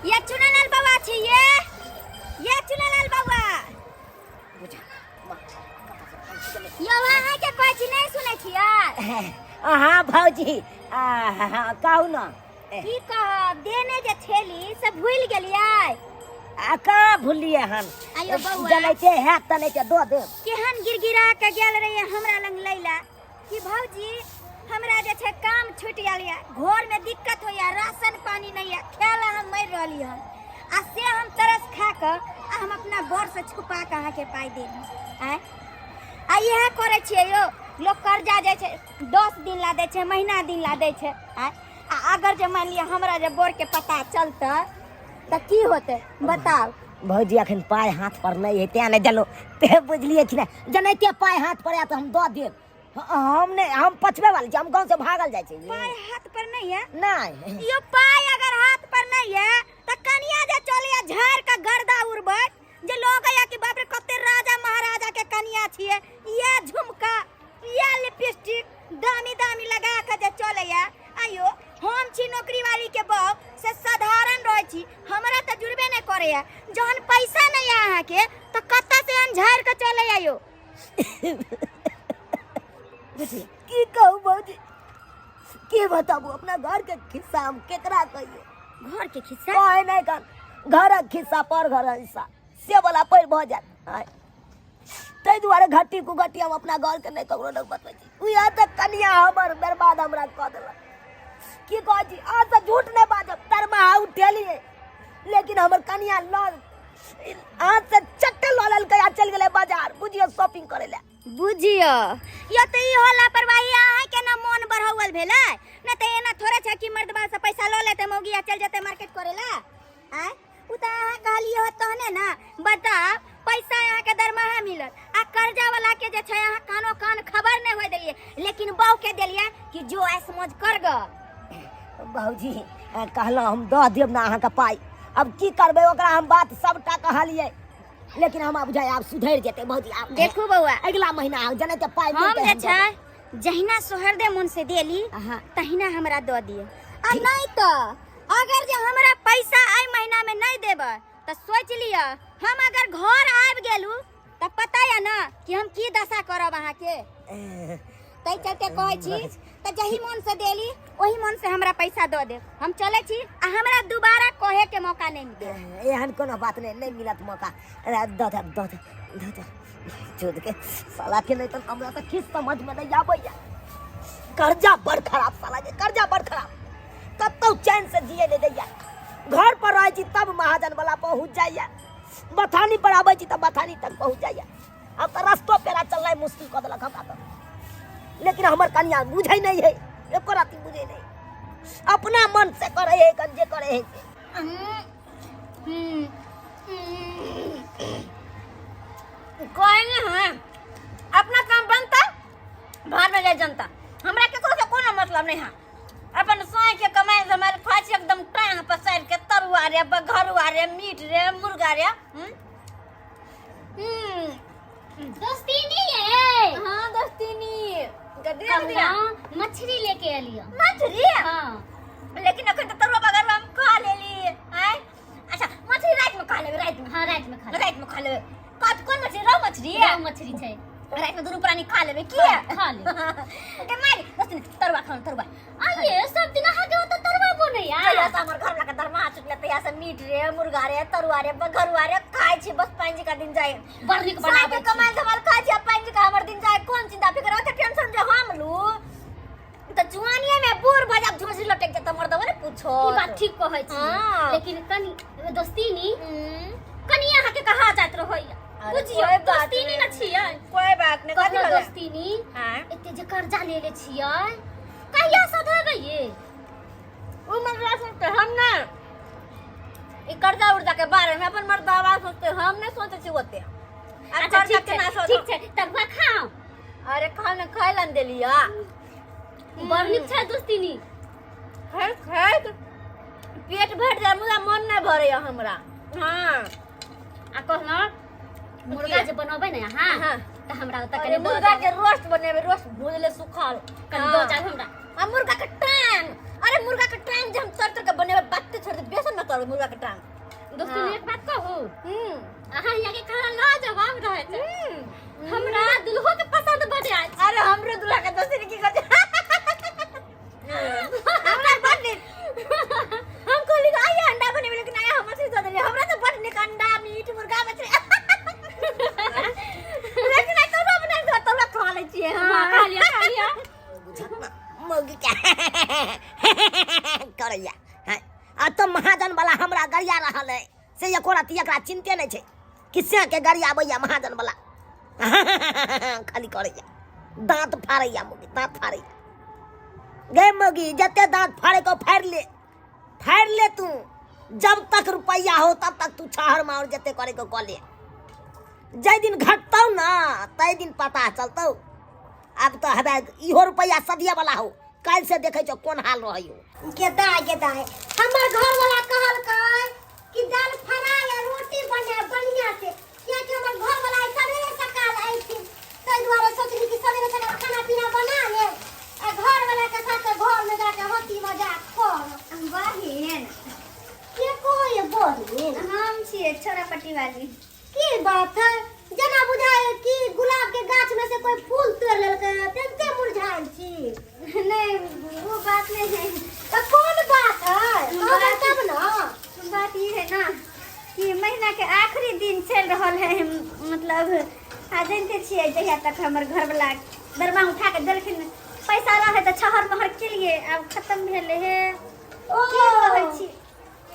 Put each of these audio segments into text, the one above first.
ये चुनालाल बाबा छी ये ये चुनालाल बाबा बुझा यौ अहाँ के कहै छी नहि सुनै छियै अहाँ भौजी आहा, कहू ने की कहब देने जे छेली से भूलि गेलियै आ कहाँ भूललियै हन आयो बौआ। जनैते हैत तनैते दऽ देब केहन गिरगिरा के गेल रहियै हमरा लग लैला कि भौजी हमरा जे छै काम छूटि गेल यऽ घरमे दिक्कत होइए राशन पानी नहि यऽ खाय लए हम मरि रहली हन आ से हम तरस खा कऽ आ हम अपना बरसँ छुपा कऽ अहाँके पाइ देली आँय आ इएह करै छियै यौ लोक कर्जा जाइ छै 10 दिन ला दै छै महीना दिन ला दै छै आँय आ अगर जे मानि लिअ हमरा जे बरके पता चलतै तऽ की होतै बताउ। भौजी अखन पाइ हाथ पर नहि है तें नहि देलहुँ ते बुझलियै कि नहि जनैते पाइ हाथ पर आयत तऽ हम दऽ देब हम नहि हम पछबे वाली छी हम गाँव से भागल जाइ छी पाइ हाथ पर नहीं है नहि यो पाइ अगर हाथ पर नहीं है तऽ कनिया जे चलैया झाड़ के गर्दा उड़बैत जे लोग या कि बाप रे कते राजा महाराजा के कनिया छियै ये झुमका ये लिपस्टिक दामी दामी लगा के जे चलैया आयो हम छी नौकरी वाली के बहू से साधारण रहै छी हमरा तऽ जुड़बे नहि करैया जहन पैसा नहीं है अहाँके तऽ कतऽ से एहन झाड़ि के चलैया यो की कहू भौजी की बताबू अपना घर के खिस्सा हम केकरा कहियो घर के खिस्सा कहे नहि कन घरक खिस्सा पर घर हिस्सा से वाला पैर भऽ जायत आँय। ताहि दुआरे घट्टी कुघट्टी हम अपना घरके नहि ककरो लग बतबै छी उएह तऽ कनिया हमर बर्बाद हमरा कऽ देलक की कहै छी अहाँ तऽ झूठ नहि बाजब दरमाहा उठेलियै लेकिन हमर कनिया लऽ हाथ से चट्टे लऽ लेलकै आ चलि गेलै बाजार बुझियौ शॉपिंग करै लए बुझियो यो तऽ इहो लापरवाही अहाँके ने मोन बढ़ौल भेलै नहि तऽ एना थोड़े छै कि मर्दबा से पैसा लऽ लेतै मौगी आ चलि जेतै मार्केट करै लए आँय उ तऽ अहाँ कहलियै हो तहने ने बताउ पैसा अहाँके दरमाहा मिलत आ कर्जा वाला के जे छै अहाँ कानो कान खबर नहि होय देलियै लेकिन बहू के देलियै कि जो ऐस मौज कर ग बाबूजी कहलहुँ हम दऽ देब ने अहाँके पाइ अब की करबै ओकरा हम बात सबटा कहलियै लेकिन हमरा बुझाइ आब सुधरि जेतै भौजी आब देखू बौआ अगिला महीना आब जनैते पाइ हम मिलतै जे हम दऽ छै जहिना सोहरदे मन से देली देब। अहाँ तहिना हमरा दऽ दिअ आ नहि तऽ अगर जे हमरा पैसा एहि महीना में नहीं देबै तऽ सोच लिअ हम अगर घर आबि गेलू तऽ पता यऽ ने कि हम की दशा करब अहाँके ताहि चलते कहै छी तऽ जही मन से देली ओही मन से हमरा पैसा दऽ देब हम चलै छी आ हमरा दोबारा कहे के मौका नहीं देब एहन कोनो बात नहीं नहीं मिलत मौका अरे दऽ देब दऽ देब दऽ देब चोद के साला के नहीं तऽ हमरा तऽ किछु समझ में नहीं आबैया कर्जा बड़ खराब साला के कर्जा बड़ खराब कतौ चैन से जिए नहीं दैया घर पर रहै छी तब महाजन वाला पहुँच जाइया बथानी पर आबै छी तब बथानी तक पहुँच जाइया आब तऽ रस्तो पेरा चलनाइ मुश्किल कऽ देलक हमरा तऽ लेकिन हमर कनिया बुझै नहि है एको रत्ती बुझै नहि अपना मन से करै है कन जे करै है से कहेंगे हैं अपना काम बनता भाड़ में जाए जनता हमरा केकरो से कोनो मतलब नहीं है अपन साई के कमाई धमाई खाइ छी एकदम टांग पसारि के तरुआ रे बघरुआ रे मीट रे मुर्गा रे हम्म हम्म दोस्ती नहीं है हाँ दोस्तीनी गदिया गदिया कहला मछली लेके एलियो मछली हाँ लेकिन अखन तऽ तरुआ बघरुआ हम खा लेली आय अच्छा मछली राति में खा लेबै राति में हाँ रात में खा राति में खा लेबै कत कोन मछली रहु मछली लेब। रोहु मछली छै राति में दुनू प्राणी खा लेबै की खा लेब। के मारी दोस्तीनी तरुआ खाउ तरुआ आइए सब दिन अहाँ के ओतऽ तरुआ बनैया तहिया से हमर घर वाला के दरमाहा छुटले तहिया से मीट रे मुर्गा रे तरुआ रे बघरुआ रे खाइ छी बस पाँच का दिन जाए बड़ नीक साय बनाबै के कमाई धमाल खाइ छी आ पाँच का हमर दिन जाए कोन चिंता फिकर ओते टेंशन जे हम लू तऽ जुआनिये में बूढ़ भऽ जाब झोंसी लटक जेतै मर्दवा ने पूछो ई बात ठीक कहै छी हाँ। लेकिन कनि दोस्तीनी हम्म, कनि अहाँ के कहा जाइत रहैया अरे बुझियौ कोई बात दोस्तीनी नहीं। न छियै कोई बात नहीं कथी कहलहुँ भेलै? दोस्तीनी हाँ। एते जे कर्जा लेले छियै कहिया सधेबै ये उ मर्दवा सोचते हम ना ई कर्जा उर्जा के बारे में अपन मर्दावा सोचते हम नहीं सोचे छी ओते आ अच्छा कर्जा ठीक छै केना ठीक सोचब छै तरुआ खाओ अरे खाना खाय लन देलिया बड़ नीक छै दोस्तीनी खाइत खाइत पेट भरि जाय मुदा मन नहि भरैया हमरा हाँ आ कहलहुँ मुर्गा जे बनबै ने अहाँ हाँ। तऽ हमरा ओतऽ अरे कनि दऽ मुर्गा जाउ के रोस्ट बनेबै रोस्ट भुजले सुखल कनि दऽ जाउ हमरा आ मुर्गा के टांग अरे मुर्गा के टांग जे हम तर तर के बनेबै बाते छोड़ दे बेसन न तरबै मुर्गा के टांग दोस्तनी हाँ। एक बात कहू हम्म अहाँ यहाँ के खाना लाजवाब रहे छै हमरा दुल्हो के पसंद बड़ आयल अरे हमरो दूल्हा के दोस्ती की कर हमरा बड़ नीक हम कहली कि आइए अंडा बनेबै लेकिन आया हम मछली दऽ देलियै हमरा तऽ बड़ नीक अंडा मीट मुर्गा मछली लेकिन आइ तरुआ बना कऽ तरुआ खा लै छियै हाँ, खा लिअ खा लिअ बुझत ना मौगी के करैया हैं आ तो महाजन वाला हमरा गरिया रहल है से एको रत्ती एकरा चिंते नहीं छै कि से के गरियाबैया महाजन वाला खाली करैया दांत फाड़ैया मौगी दांत फाड़ैया गे मौगी जते दांत फाड़े को फाड़ ले फाड़ ले तू जब तक रुपया हो तब तक तू छहर मार जते करे को कऽ ले जाहि दिन घटतौ ना ताहि दिन पता चलतौ आब तऽ हवे इहो रुपया सदिया वाला हो काल्हि से देखै छौ कोन हाल रहै हो गेदाय गेदाय हमर घर वाला कहलकै कि दाल फ्राई आ रोटी बना बढ़िया से कियाकि हमर घर वाला आइ सवेरे सकाल अयथिन ताहि दुआरे सोचली कि सवेरे सकाल खाना पीना बना लेब आ घर वाला के साथ घर में जाके हंसी मजाक करब बहिन के कहैए बहिन हम छियै छोरा पट्टी वाली की बात है जेना बुझाय कि गुलाब के गाछ में से कोई फूल तोड़ लेलकै तेनते मुरझायल छी नहीं वो बात नहीं है तो कौन बात है कहबै तब ना बात ये है ना कि महीना के आखिरी दिन चल रहल है मतलब आ जानते छियै जहिया तक हमर घरवला दरमाहा उठा के देलखिन पैसा रहे तऽ छहर महर केलिए आब खत्म भेलै हे ओ की कहै छी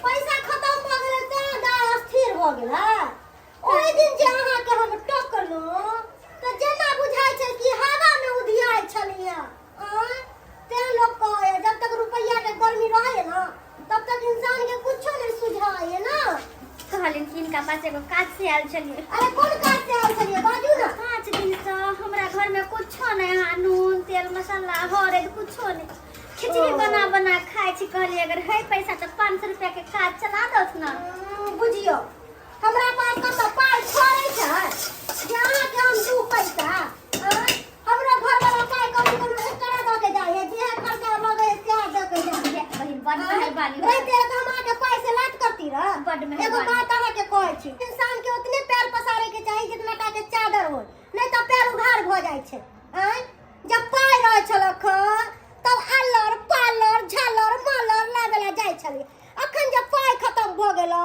पैसा खत्म भऽ गेलै तें दाय अस्थिर भऽ गेलै ओहि दिन जे अहाँके हम टोकलहुँ तऽ जेना बुझाइ छै कि हवामे उधियाइ छलियै आँय तें लोक कहैए जब तक रुपैआके गर्मी रहैए ने तब तक इंसान के कुछो नहीं सुझाइए ना कहलिन कि हिनका पास एगो काज से आयल छलियै अरे कोन काज से आयल छलियै बाजू ने 5 दिन से हमरा घर में कुछो नहीं है नून तेल मसाला हरद कुछो नहीं खिचड़ी बना बना खाइ छी कहलियै अगर है पैसा तऽ 500 रुपया के काज चला दौथ ना बुझियौ हमरा पास कतऽ पाइ थोड़े छै जे अहाँके हम दू पैसा आँय? हमरो घरवला पाइ कभी कोनो एक्स्ट्रा दऽ के जाइ है जे खर्चा लगै है सएह दऽ के जाइ है बहिन बड मेहरबानी रहिते तऽ हम अहाँके पाइ से लात करती रह बड मेहरबानी एगो बात अहाँके कहै छी इंसान के उतने पैर पसारे के चाही जितना टा के चादर हो नहीं तऽ पैर उघार भऽ जाइ छै आँय जब पाइ रहै छलक तब आलर पालर झालर मालर लाबे ला जाइ छलियै अखन जब पाइ खतम भऽ गेल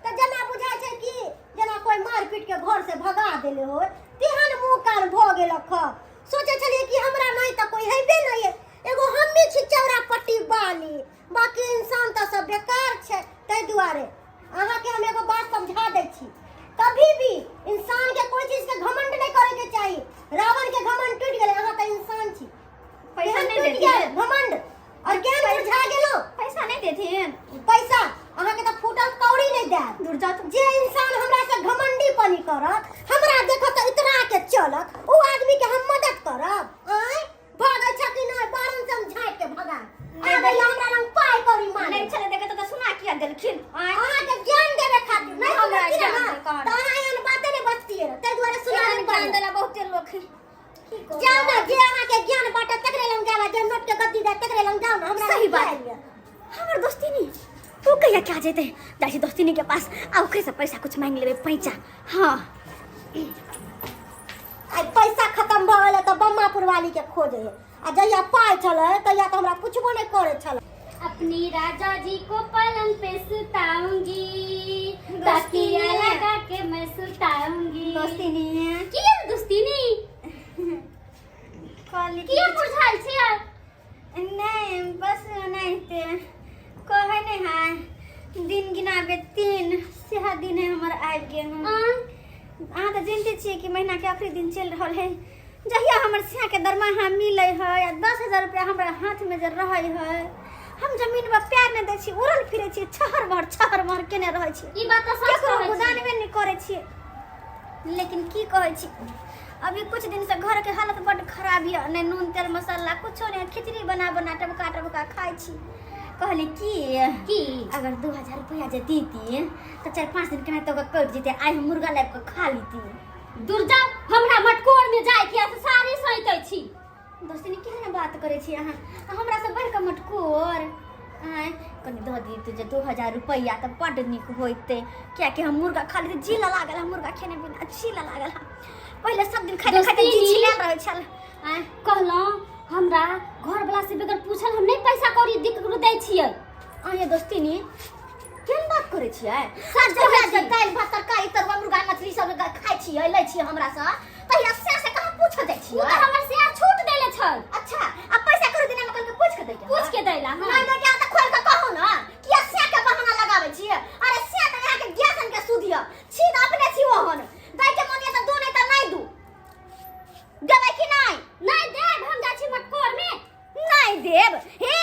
तऽ जेना बुझाइ छै कि जेना कोइ मारि पीट के घर से भगा देले हो तेहन मुँह कान भऽ गेलक हँ सोचै छलियै कि हमरा नहि तऽ कोइ हेबे नहि है एगो हम्मी छी चौरा पट्टी बानी बाकी इंसान तऽ सब बेकार छै ताहि दुआरे अहाँके हम एगो बात समझा दै छी कभी भी इंसान के कोई चीज के घमंड नहीं करे के चाही रावण के घमंड टूट गेलै अहाँ तऽ इंसान छी पैसा नहीं टूट गेल घमंड और ज्ञान मुरझा गेलो पैसा नहीं देथिन पैसा अहाँ के तऽ फूटल कौड़ी नहीं देब दूर जाओ जे इंसान हमरा से घमंडी पनी करत हमरा देखत तऽ इतरा के चलत ओ आदमी के हम मदद करब आँय भागै छ कि नहि बारन से हम झाँकि के भगा आबै हमरा लग पाइ कौड़ी माने नहीं छलै देखे तो सुना किया देलखिन अहाँ के ज्ञान देवे खातिर नहीं हमरा ज्ञान तऽ अहाँ एहन बाते नहि बजतियै ताहि दुआरे सुना ज्ञान देला बहुते लोक जाओ ना जे अहाँ के ज्ञान बांटत तकरे लग जाओ जे नोट के गद्दी दे तकरे लग जाओ ना हमरा सही बात हमर दोस्तिनी तू कहिया क्या जेते जाइ छी दोस्तिनी के पास आ ओकरे से पैसा कुछ मांग लेबै पैसा हाँ आइ पैसा खत्म भऽ गेलै तऽ बम्मापुर वाली के खोजे है आ जहिया पाइ छलै तहिया तऽ हमरा पुछबो नहि करै छलै अपनी राजा जी को पलंग पे सुताऊंगी तकिया लगा के मैं सुताऊंगी दोस्तिनी की है दोस्तिनी कहली किया मुरझायल छियै नहीं बस ओनाहिते कहै नहीं है दिन गिनाबे 3 सेहा दिन है हमर आबि गेल हन अहाँ तऽ जानते छियै कि महीना के आखिरी दिन चलि रहल है जहिया हमर सिया के दरमाहा मिलै है या 10,000 रुपया हमरा हाथ में जे रहै है हम जमीन पर पैर नहि दै छी उड़ल फिरै छी छहर भर छहर भर केने रहै छी ई बात तऽ सच केकरो कहै छी गुदानबे नहि करै छियै लेकिन की कहै छी अभी कुछ दिन से घर के हालत बड खराब यऽ नहि नून तेल मसाला कुछो नहि खिचड़ी बना बना टबका टबका खाइ छी कहली की की अगर 2,000 रुपया जे दीती तऽ 4-5 दिन केनाहितो कऽ कटि जेतै आइ हम मुर्गा लाबि कऽ खा लीती दूर जाओ हमरा मटकोर में जाय के से साड़ी सैतै छी दोस्तिनी केहन बात करै छी अहाँ हमरा से बढ़ि कऽ मटकोर आँय कनि दऽ दी जे 2000 रुपैआ तऽ बड्ड नीक होइतै, कियाकि हम मुर्गा खाली तऽ जी लागल है, मुर्गा खेने बिना जी लागल है। पहिले सब दिन खाइते खाइते जी दोस्ती। छिलायल रहै छल। आँय कहलहुँ हमरा घरवला से बगैर पूछल हम नहि पैसा कौड़ी दिक्कत ककरो दै छियै। अहाँ दोस्तिनी केहन बात करै छियै? सच जहिया कहै जे छी। दालि भात तरकारी तरुआ मुर्गा मछली सब खाइ छियै, लै छियै हमरा सँ, तहिया से से कहाँ पूछऽ जाइ ओ छियै? तऽ हमर शेयर छूट देले छल। अच्छा, आ पैसा करू दिना में कहलकै पूछ के दै के? पूछ के दैला। हाँ। नहीं दै के तऽ खोल के कहू ना, किया से के बहाना लगाबै छियै? अरे से तऽ अहाँ के गैसन के सूद यऽ छी तऽ अपने छी, ओहन दै के मन यऽ तऽ दू, नहीं तऽ नहीं दू। देबै कि नहीं? नहीं देब, हम जाइ छी मटकोर में। नहीं देब? हे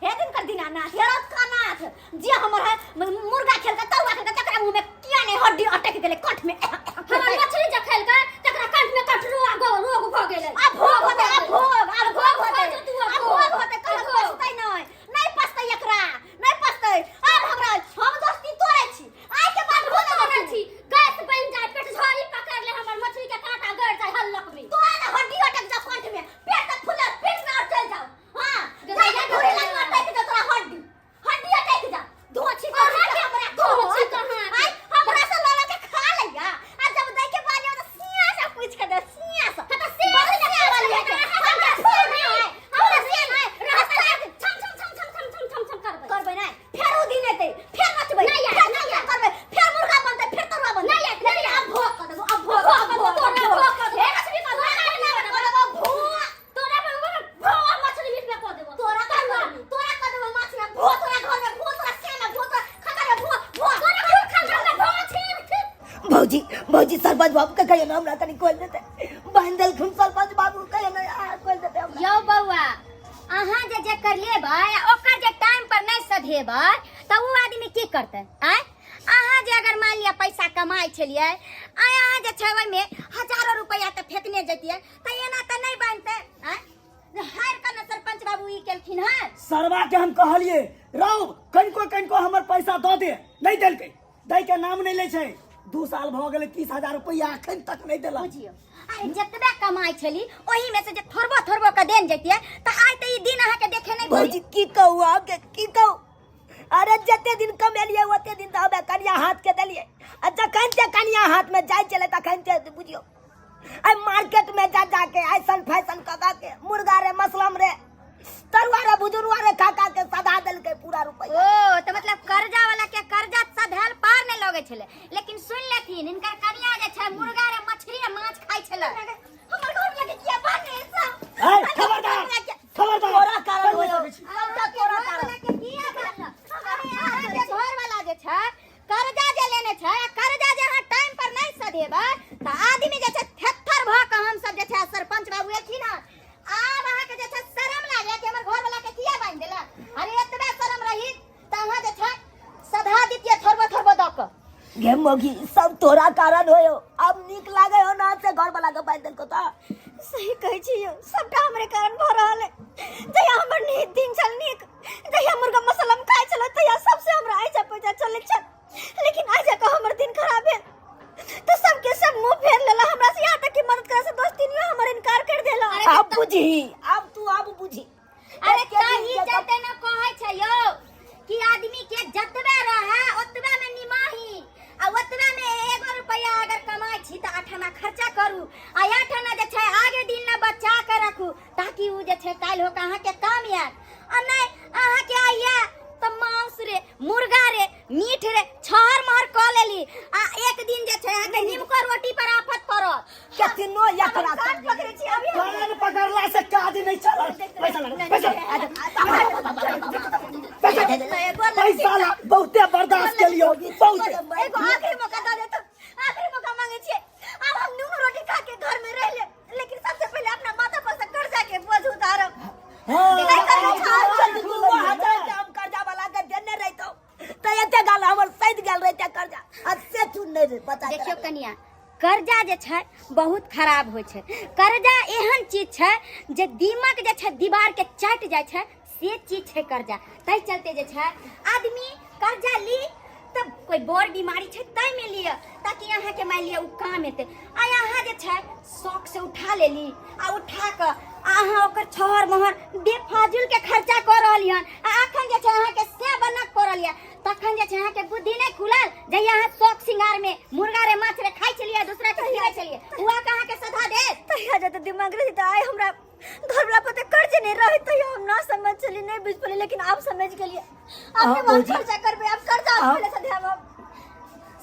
हे दिन कर दीनानाथ, हे रथ का नाथ, जे हमर है मुर्गा खेल के तरुआ खेल के तकरा मुंह में किया नहीं हड्डी अटक गेलै कंठ में? हमर मछली जे खेलकै तकरा कंठ में कठरुआ गो रोग भऽ गेलै। आ भोग होतै, आ भोग, आ भोग होतै, तू आ भोग होतै। कहियो भोग। पछतै नहीं, नहीं पछतै एकरा, नहीं पछतै। आब हमरा हम दोस्ती तोड़ै छी आइ के बाद। बहुत तोड़ै छी, गैस बनि जाय, पेट झोरी पकड़ ले, हमर मछली के कांटा गड़ जाय हल्लक में। तोरा ने हड्डी अटक जा कंठ में, पेट से फूलल पेट में और चल जाओ। हां, गदैया जाके घुरे गदैया। लग अटक जा तोरा, हड्डी हड्डी अटक जा। धोछी अहाँ के हमरा धोछी कहाँ के? आइ हमरा से लऽ लऽ के खा लैया, आ जब दै के बारी आबै तऽ सिया से पूछ के दे, सिया से। हाँ, तऽ सिया बड़ से सिया वाली है। पूछ के दे। हमरा सिया नहि है, हमरा सिया नहि। रहता छम छम छम छम छम छम छम छम करबै। करबै नहि, फेर ओ दिन एतै, फेर नचबै, नहि आयत, फेर नहि नाच आयत। करबै, फेर मुर्गा बनतै, फेर तरुआ बनतै। नहि आयत, नहि लेकिन आयत। आब भोग कऽ देबो, आब भोग, भोग आब कऽ भोग, देबो, आब भोग। भोग कऽ देबो। हे मछली कऽ देबो, कऽ देबो, भोग। तोरा पर भोग मछली मीट में कऽ देबो। तोरा कऽ देबो, तोरा कऽ देबो माछ में भोग, तोरा घर में भोग, तोरा सेना में भोग, तोरा खाता में भोग, भोग। तोरा खूब खाता में भोग छीन छीन। भौजी, भौजी, सरपंच बाबू के कहियो ना हमरा कनी खोल देते, बांध देलखुन सरपंच बाबू, कहियो ना आ खोल देते हमरा। यौ बौआ, अहाँ जे जेकर लेबै आ ओकर जे टाइम पर नहि सधेबै तऽ ओ आदमी की करतै? आँय, अहाँ जे अगर मान लिअ पैसा कमाइ छलियै आ अहाँ जे छै ओहिमे हजारो रुपैआ तऽ फेकने जैतियै, तऽ एना तऽ नहि बनतै। आँय, हारि कऽ ने सरपंच बाबू ई केलखिन हँ। सरवा के हम कहलिए रौ कनिको कनिको हमर पैसा दऽ दे, नहि देलकै, दै के नाम नहि लै छै। 2 साल भऽ गेलै, 30,000 रुपैआ एखन तक नहि देलक। बुझियौ, अरे जतबे कमाइ छली ओही में से जे थोड़बो थोड़बो के देन जैतियै तऽ आइ तऽ ई दिन अहाँके देखे नहि भौजी, की कहू आपके, की कहू? अरे जते दिन कमेलिए ओते दिन तऽ हमे कनिया हाथ के देलिए, आ जखन से कनिया हाथ में जाइ छलै तखन से बुझियौ आइ मार्केट में जा जाके ऐसन फैशन कऽ कऽ के मुर्गा रे मसलम रे तरुआ रे भुजरुआ रे खा खा के सधा देलकै पूरा रुपैआ। ओ तऽ मतलब कर्जा वाला के कर्जा सधल पार नहि लगै छलै, लेकिन सुनि लेथिन हिनकर कनिया जे छै मुर्गा रे मछली रे माछ खाइ छलै। हमर घर लगे किया बाने सब? ऐ, खबरदार, खबरदार। तोरा कारण बड़ होयो। पैसा दै छी। सबटा तोरा कारण। घर वाला जे छै कर्जा जे लेने छै आ कर्जा जे अहाँ टाइम पर नहि सधेबै तऽ आदमी जे छै थेत्थर भऽ कऽ हम सब जे छै सरपंच बाबू एलखिन हँ। आब अहाँके जे छै शरम लागै कि हमर घर वाला के किया बान्हि देलक? अरे एतबे शरम रही तऽ अहाँ जे छै सधा दितियै थोड़बो थोड़बो दऽ कऽ। गे मौगी, सब तोरा कारण होयो। अब नीक लागे हो ना से घर वाला के बांध देलको त? सही कहै छी यौ, सबटा हमरे कारण भऽ रहल है। जहिया हमर नीक दिन छल नीक, जहिया मुर्गा मसलम खाइ छल, तहिया सबसे हमरा ऐसा पैसा चलै छल, लेकिन आइ जाकऽ हमर दिन खराब भेल तऽ सबके सब मुंह फेर लेला हमरा से। यहाँ तक कि मदद करे से दोस्ती नहीं हमर इनकार कर देला। अब बुझी, अब तू अब बुझी। अरे एके दिन ताही के चलते न कहै छै यौ कि आदमी के जतबे रहे ओतबे में निमाही, आ ओतबे में एगो रुपया अगर कमाइ छी तऽ 8 आना खर्चा करू आ 8 आना जे छै आगे दिन ला बचा के रखू, ताकि उ जे छै काल्हि होके अहाँके काम आयत। आ नहि अहाँके आइया तऽ मांस रे मुर्गा रे मीट रे छहर महर कऽ लेली, आ एक दिन जे छै अहाँके नीमको रोटी पर आफत पड़त। केतनो एकरा कान पकड़ै छी अभी। कान पकड़ला से काज नहीं चलत। पैसा लगा, पैसा, पैसा, पैसा ला। बहुते बर्दाश्त के लियो, बहुते। एगो आखिरी मौका दऽ दे तो, आखिरी मौका मांगे छियै। आब हम नून रोटी खा के घर में रह ले, लेकिन सबसे पहले अपना माथा पर से कर्जा के बोझ उतारब। नहीं करबै छाओ। 2000 के हम कर्जा वाला के देने रहितौ तऽ एते गाल हमर सैद गेल रहिते कर्जा, आ से तू नहि रे बचा के देखियौ राखै। कनिया, कर्जा जे छै बहुत खराब होइ छै। कर्जा एहन चीज छै जे दिमाग जे छै दीवार के चाटि जाइ छै, से चीज छै कर्जा। ताहि चलते जे छै आदमी कर्जा ली तऽ कोइ बड़ बीमारी छै ताहिमे लिअ, ताकि अहाँके मानि लिअ ओ काम एतै। आ अहाँ जे छै शौक से उठा लेली आ उठा कऽ आ अहाँ ओकर छहर मोहर बेफाजुल के खर्चा कऽ रहल हन आ अखन जे छै अहाँके से बनक पड़ल यऽ तखन जे छै अहाँके बुद्धि नहि खुलल जहिया अहाँ शौक सिंगार में मुर्गा रे माछ रे खाइ छलियै दूसरा के खिबै छलियै उहा के अहाँके सधा देत। तहिया जते दिमाग रही तऽ आइ हमरा घरवला पर तऽ कर्ज नहीं रहे तहिया हम ना समझ छली, नहीं बुझ पली, लेकिन आब समझ गेलियै। आब अहाँ के हम भौजी- खर्चा करबै, आब कर्जा अहाँ- पहिले सधायब हम।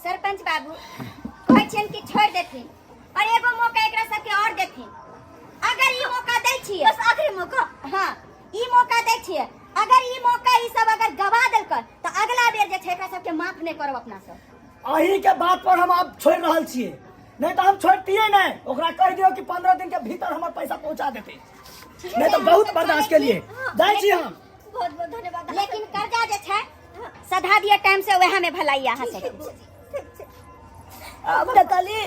सरपंच बाबू कहै छियनि कि छोड़ि देथिन और एगो मौका एकरा सबके और देथिन। अगर ई मौका दै छियै, बस आखिरी मौका। हाँ, ई मौका दै छियै, अगर ई मौका ई सब अगर गवा देलकै तऽ अगला बेर जे छै एकरा सबके माफ नहि करब अपना सब। अही के बात पर हम आब छोड़ि रहल छियै, नहीं तो हम छोड़तियै नहीं। ओकरा कहि दियौ कि 15 दिन के भीतर हमर पैसा पहुंचा देते, नहीं तो बहुत बर्दाश्त के लिए जाइ छी हम। बहुत बहुत धन्यवाद। लेकिन कर्जा जे छै सधा दिए टाइम से, वएह में भलाई अहाँ सब। अब देखली,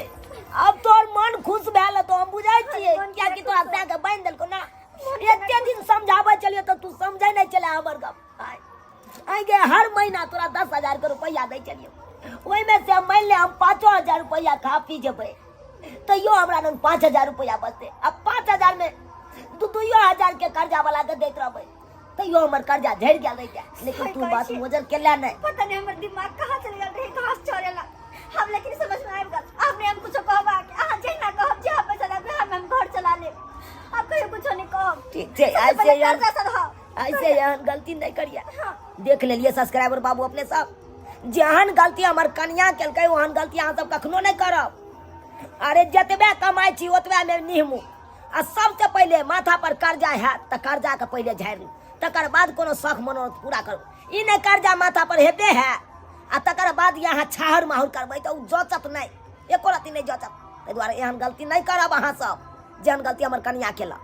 अब तोहर मन खुश भेल तो हम बुझाइ छियै, कियाकि तोरा सए के बान्हि देलको ना। एते दिन समझाबै छलियै तऽ तू समझै नहि छलै हमर गप। आइ आइ गे हर महीना तोरा 10,000 के रुपैआ दै छलियै, ओहिमे से मानि ले हम 5,000 रुपैआ खा पी जेबै तैयो हमरा लग 5,000 रुपैआ बचतै। आ 5,000 मे 2-2 हजार के कर्जा वाला के दैत रहबै तैयो हमर कर्जा झड़ि गेल रहितै। लेकिन तू बात मोजर केला नहि। पता नहीं हमर दिमाग कहाँ चल गेल रहे घास चरेला हम, लेकिन समझ में आबि गेल। आब नहीं हम कुछो कहब अहाँके, अहाँ जहिना कहब जे पैसा देब हम घर चला लेब। आब कहियो कुछो नहीं कहब। ठीक छै। सबसे ऐसे पहिले यार कर्जा सधाउ। ऐसे एहन गलती नहीं करिए। देख लेलिए सब्सक्राइबर बाबू अपने सब, जेहन गलती हमर कनिया केलकै ओहन गलती अहाँ सब कखनो नहीं करब। अरे जतबे कमाइ छी ओतबे में निहमू, आ सबसे पहिले माथा पर कर्जा हैत तऽ कर्जा के पहिले झाड़ि लू, तकर बाद कोनो शौख मनोरथ पूरा करू। ई नहि कर्जा माथा पर हेबे है आ तकर बाद यहाँ छाहर माहुर करबै तऽ ओ जचत नहि, एको रत्ती नहि जचत। ताहि दुआरे एहन गलती नहि करब अहाँ सब, जेहन गलती हमर कनिया केलक।